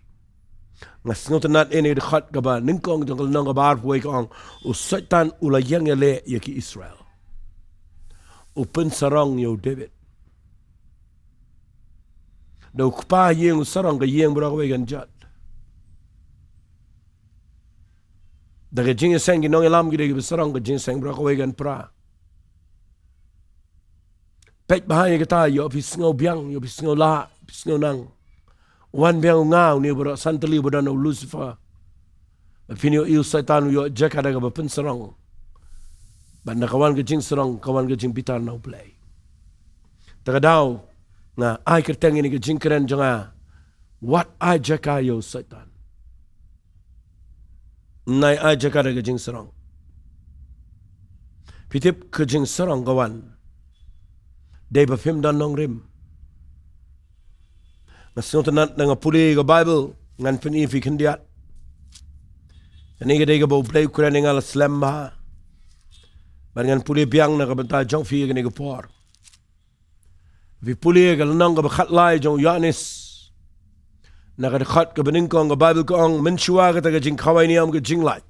Nga sngewtynnat ïa kane ka dkhot kaba nyngkong jong ka lynnong kaba arphew wei ka ong, u Soitan u la ïeng ïaleh ïa ki Israel. U pynsarong ïa u David. Da u kpa ïing u sarong, ka ïing baroh kawei kan jot. Da ka jingïaseng ki nongïalam ki dei kiba sarong, ka jingïaseng baroh kawei kan pra. Peit bha ïa kata, ïoh phi sngew biang, ïoh phi sngew lah, phi sngew nang. Wan biang u nga, une baroh san tylli ba don, u Lucifer. Bad phin ïohi u Soitan u ïoh jaka da kaba pynsarong. Bad na ka wan ka jingsarong, ka wan ka jingbitar na u Blei. Te ka daw, nga ai kyrteng ïa kane ka jingkren jong nga, wat ai jaka ïa u Soitan. Nai ai jaka da ka jingsarong. Phi tip ka jingsarong ka wan dei ba phim don nongrim. Nga sngewtynnat da nga pule ka Baibl, ngan pyni phi khyndiat. Kane ka dei kaba u Blei u kren ïa nga la slem bha. Bad ngan pule biang na ka bynta jong phi ïa kane ka por. Phi pule ka lynnong kaba khatlai jong u Ïoannis. Na ka dkhot kaba nyngkong ka Baibl ka ong, mynshuwa kata ka jingkhawai niam ka jinglait.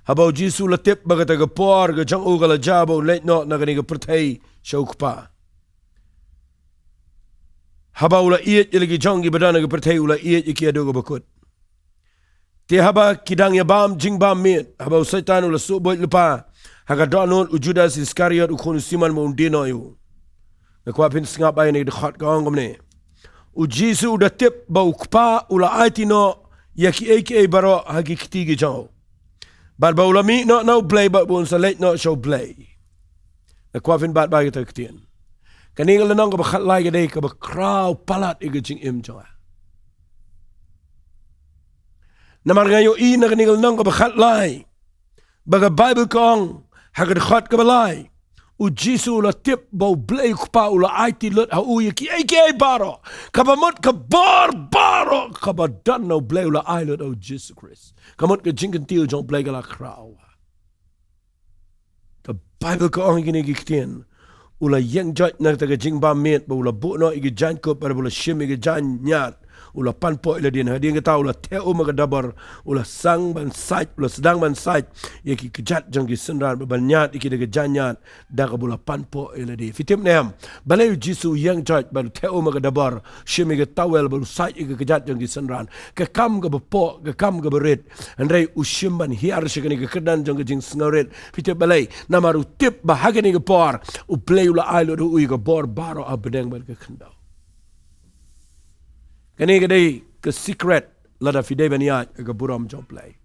Haba u Jisu u la tip ba kata ka por ka jong u ka la jia ba un leit noh na kane ka pyrthei sha u Kpa. Haba u la ïeit ïa la ki jong kiba don ha ka pyrthei, u la ïeit ïa ki haduh kaba kut. Te haba ki dang ïa bam jingbam miet, haba u Soitan u la shu buit lypa ha ka dohnud u Judas Iskariot u khun u Simon ba un die noh ïa u. Nga kwah phin sngap ïa kane ka dkhot ka ong kumne. U Jisu u da tip ba u Kpa u la aiti noh ïa kiei kiei baroh ha ki kti ki jong u. Bad ba u la mih noh na u Blei bad ba un sa leit noh sha u Blei. Nga kwah phin bat bha ïa kata ka ktien. Kane ka lynnong kaba khatlai ka dei kaba khraw palat ïa ka jingim jong nga. Namar nga ïohi na kane ka lynnong kaba khatlai, ba ka Baibl ka ong ha ka dkhot kaba lai, u Jisu u la tip ba u Blei u Kpa u la aiti lut ha u ïa kiei kiei baroh. Kaba mut ka bor baroh kaba don na u Blei u la ai lut ha u Jisu Khrist. Ka mut ka jingkyntiew jong u Blei ka la khraw. Ka Baibl ka ong ïa kine ki ktien. U la ïeng joit na kata ka jingbam miet, bad u la buh noh ïa ki jaiñkup, bad u la shim ïa ki jaiññiat. U la panpoh ïa lade, hadien kata u la theh um ha ka dabor, u la sdang ban sait, u la sdang ban sait ïa ki kjat jong ki synran, bad ban ñiad ïa ki da ki jaiññiat, da kaba u la panpoh ïa lade. Phi tip ne em balei u Jisu u ïeng joit, bad u theh um ha ka dabor, shim ïa ka tawel, bad u sait ïa ki kjat jong ki synran? Ka kam kaba poh, ka kam kaba rit. Hynrei u shim ban hiar sha kane ka kyrdan jong ka jingsngewrit. Phi tip balei? Namar u tip ba ha kane ka por u Blei u la ai lut ha u ïa ka bor baroh ha bneng bad ka khyndew. Kane ka dei ka secret lada phi dei ban ïaid ha ka burom jong u Blei.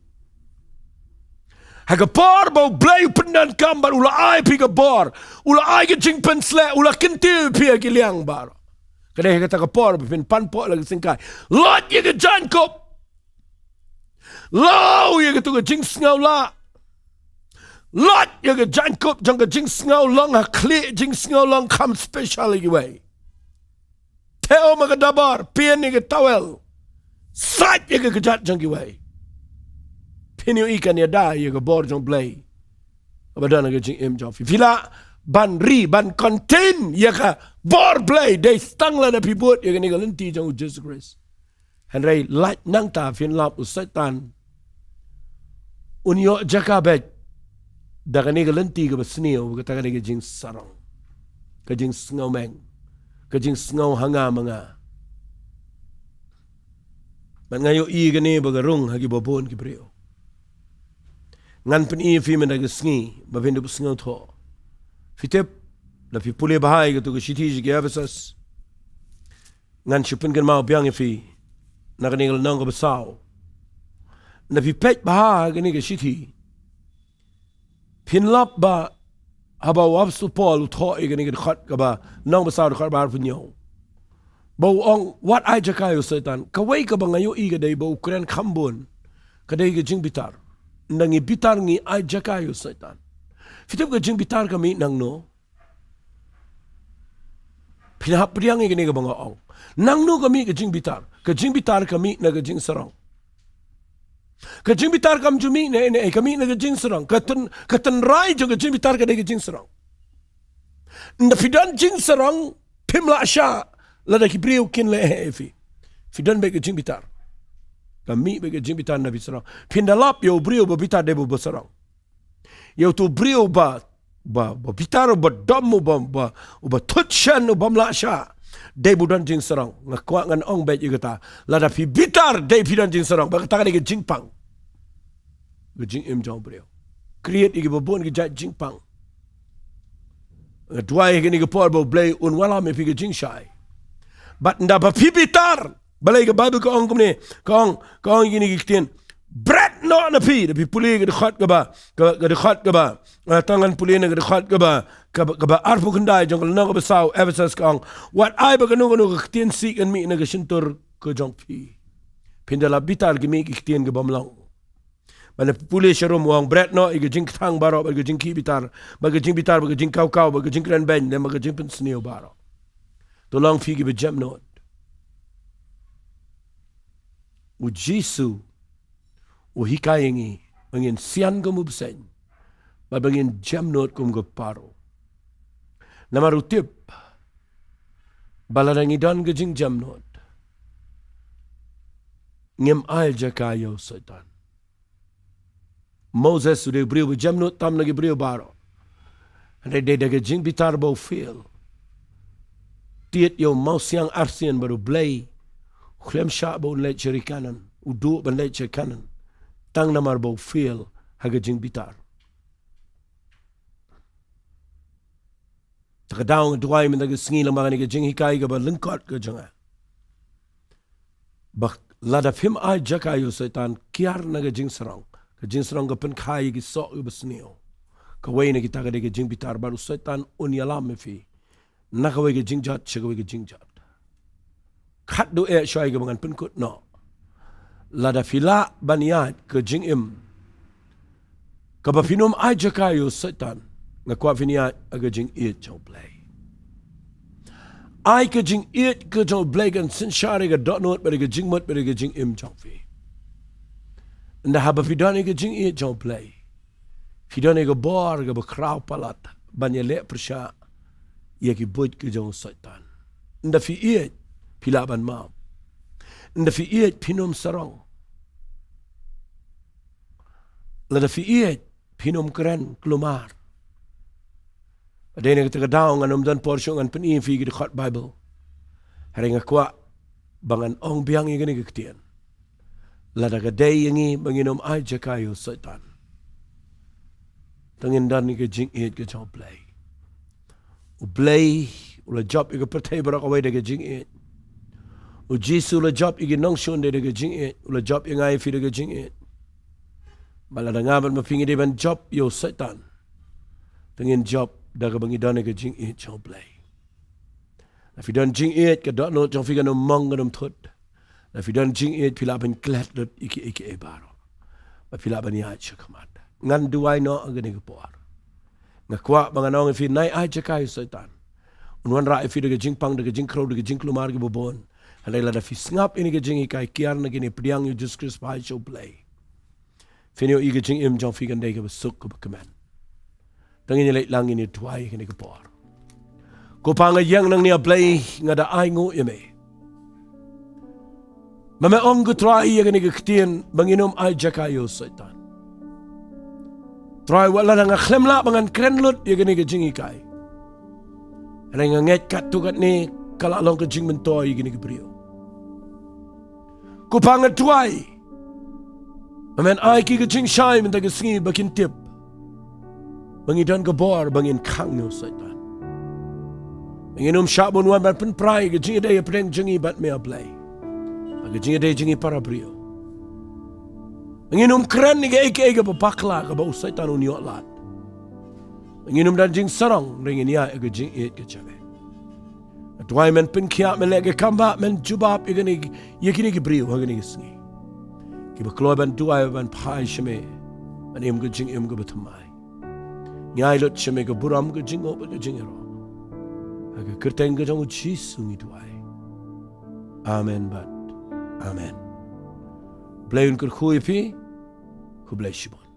Ha ka por ba u Blei u pyndonkam bad u la ai phi ka bor, u la ai ka jingpynshlur, u la kyntiew phi ha ki liang baroh. Ka dei ha kata ka por ba phin panpoh la ka syngkai. Lait ïa ka jaiñkup. Law ïa katu ka jingsngew lah. Lait ïa ka jaiñkup jong ka jingsngew long ha khlieh, jingsngew long kham special ïa kiwei. Theh um ha ka dabor, pynïeng ïa ka tawel. Sait ïa ka kjat jong kiwei. Phin ïohi kan ïada ïa ka bor jong u Blei. Ba don ha ka jingim jong phi. Phi lah ban ri, ban contain ïa ka bor Blei, dei tang lada phi bud ïa kane ka lynti jong u Jisu Khrist. Hynrei lait nangta phin lap u Soitan un ïoh jaka beit da kane ka lynti kaba sniew, kata kane ka jingsarong. ka jingsngew meng, ka jingsngew ha nga ma nga. Bad nga ïohi kane ba ka rung ha kiba bun ki briew. Ngan pyni ïa phi mynta ka sngi ba phin da buh sngewthuh. Phi tip, lada phi pule bha ïa katu ka shithi sha ki Ephesus, ngan shu pynkynmaw biang ïa phi na kane ka lynnong kaba saw. Lada phi peit bha ha kane ka shithi, phin lap ba haba u Apostol Paul u thoh ïa kane ka dkhot kaba, lynnong ba saw dkhot ba arphew hynñiew, ba u ong wat ai jaka ïa u Soitan. Kawei kaba nga ïohi ka dei ba u kren kham bun ka dei ka jingbitar. Nda ngi bitar ngi ai jaka ïa u Soitan. Phi tip ka jingbitar ka mih nangno? Phin hap pdiang ïa kane kaba nga ong. Nangno ka mih ka jingbitar? Ka jingbitar ka mih na ka jingsarong. Ka jingbitar kam ju mih na, na, ka mih na ka jingsarong. Ka tyn, ka tynrai jong ka jingbitar ka dei ka jingsarong. Nda phi don jingsarong, phim lah shah lada ki briew kin leh heh ïa phi. Phi don beit ka jingbitar. Ka mih beit ka jingbitar nda phi sarong. Phin da lap ïa u briew ba bitar dei ba u ba sarong. Ïa utu u briew ba, ba, ba bitar, ba dom, ba, ba, ba thut shen, ba ym lah shah, dei ba u don jingsarong. Nga kwah ngan ong beit ïa kata. Lada phi bitar dei phi don jingsarong. Ba kata ka dei ka jingpang. Ka jingim jong u briew. Create ïa kiba bun ki jait jingpang. Nga duwai ha kane ka por ba U Blei un wallam ïa phi ka jingshai. Bad nda ba phi bitar, balei ka Baibl ka ong kumne, ka ong, ka ong ïa kine ki ktien, bret noh na phi, lada phi pule ka dkhot kaba, ka, ka dkhot kaba, ah, tang ngan pule na ka dkhot kaba, kaba, kaba arphew khyndai jong ka lynnong kaba saw, Ephesus ka ong, wat ai ba kano kano ka ktien sih kan mih na ka shyntur ka jong phi. Phin da la bitar ki mih ki ktien ki bym long. Ban pule sharum u ong bret noh ïa ka jingkthang baroh, bad ka jingkhih bitar, bad ka jingbitar, bad ka jingkawkaw, bad ka jingkren beiñ, lem bad ka jingpynsniew baroh. To long phi kiba jemnud. U Jisu u hikai ïa ngi ba ngin sian kum u bseiñ, bad ba ngin jemnud kum ka Paro. Namar u tip ba lada ngi don ka jingjemnud, ngim ai jaka ïa u Soitan. Moses u dei u briew ba jemnud tam na ki briew baroh. Hynrei dei da ka jingbitar ba u fail. Tied ïa u mawsiang arsien bad U Blei u khlem shah ba un leit sha ri Kanaan, u duh ban leit sha Kanaan, tang namar ba u fail ha ka jingbitar. Te ka daw nga duwai mynta ka sngi lem bad kane ka jinghikai kaba lyngkot ka jong nga, ba lada phim ai jaka ïa u Soitan, kiar na ka jingsarong. Ka jingsarong ka pynkha ïa ki soh kiba sniew. Kawei na kita ka dei ka jingbitar, bad u Soitan un ïalam ïa phi na kawei ka jingjot sha kawei ka jingjot. Khatduh eh shuwa ïa kaba ngan pynkut noh, lada phi lah ban ïaid ka jingim kaba phin ym ai jaka ïa u Soitan, nga kwah phin ïaid ha ka jingïeit jong U Blei. Ai ka jingïeit ka jong U Blei kan synshar ïa ka dohnud bad ïa ka jingmut bad ïa ka jingim jong phi. Nda haba phi don ïa ka jingïeit jong U Blei, phi don ïa ka bor kaba khraw palat ban ïaleh pyrshah ïa ki buit ki jong u Soitan. Nda phi ïeit, phi lah ban map. Nda phi ïeit, phin ym sarong. Lada phi ïeit, phin ym kren kulmar. Dei na kata ka daw ngan ym don por shuh ngan pyni ïa phi ki dkhot Baibl. Hynrei nga kwah ba ngan ong biang ïa kane ka ktien. Lada ka dei ïa ngi ba ngin ym ai jaka ïa u Soitan, te ngin don ïa ka jingïeit ka jong U Blei. U Blei u la jop ïa ka pyrthei baroh kawei da ka jingïeit. U Jisu u la jop ïa ki nongshun da ka jingïeit. U la jop ïa nga ïa phi da ka jingïeit. Bad lada nga bad ma phi ngi dei ban jop ïa u Soitan, te ngin jop da kaba ngi don ïa ka jingïeit jong U Blei. Lada phi don jingïeit, ka dohnud jong phi kan ym mong, kan ym thut. Lada phi don jingïeit, phi lah ban klet lut ïa kiei kiei baroh, bad phi lah ban ïaid sha khmat. Ngan duwai noh ha kane ka por. Nga kwah ba ngan ong ïa phi, nai ai jaka ïa u Soitan. Un wanrah ïa phi da ka jingpang, da ka jingkhrew, da ka jingkulmar kiba bun. Hynrei lada phi sngap ïa kane ka jinghikai, kiar na kine, pdiang ïa u Jisu Khrist, phai sha U Blei, phin ïohi ka jingim jong phi kan dei kaba suk, kaba kmen. Te ngin ïa leit lang, ngin ïa duwai ha kane ka por. Ko Pa, nga ïeng nangne, A Blei, nga da ainguh ïa me ba me ong, ko Trai, ïa kane ka ktien ba ngin ym ai jaka ïa u Soitan. Trai, wat lada nga khlem lah ba ngan kren lut ïa kane ka jinghikai, Hynrei nga ngeit katto katne ka la long ka jingmyntoi ïa kine ki briew. Ko Pa, nga duwai ba men ai ki ka jingshai mynta ka sngi ba kin tip ba ngi don ka bor ba ngin khang ïa u Soitan. Ba ngin ym shah bun wan ban pynpra ïa ka jingïadei hapdeng jong ngi bad me, A Blei, bad ka jingïadei jong ngi para briew. Ba ngin ym kren ïa kaei kaei kaba bakla kaba u Soitan un ïoh lad. Ba ngin ym don jingsarong, hynrei ngin ïaid ha ka jingïeit ka jong me. Nga duwai men pynkhiah, men leh ka kam ba men jubab ïa kine, ïa kine ki briew ha kine ki sngi kiba kloi ban duwai, ban phai sha me, ban im ka jingim kaba thymmai. Ngi ai lut sha me ka burom, ka jingnguh bad ka jingïaroh. Ha ka kyrteng ka jong u Jisu ngi duwai. Amen bad amen. Blei un kyrkhu ïa phi. Khublei shibun.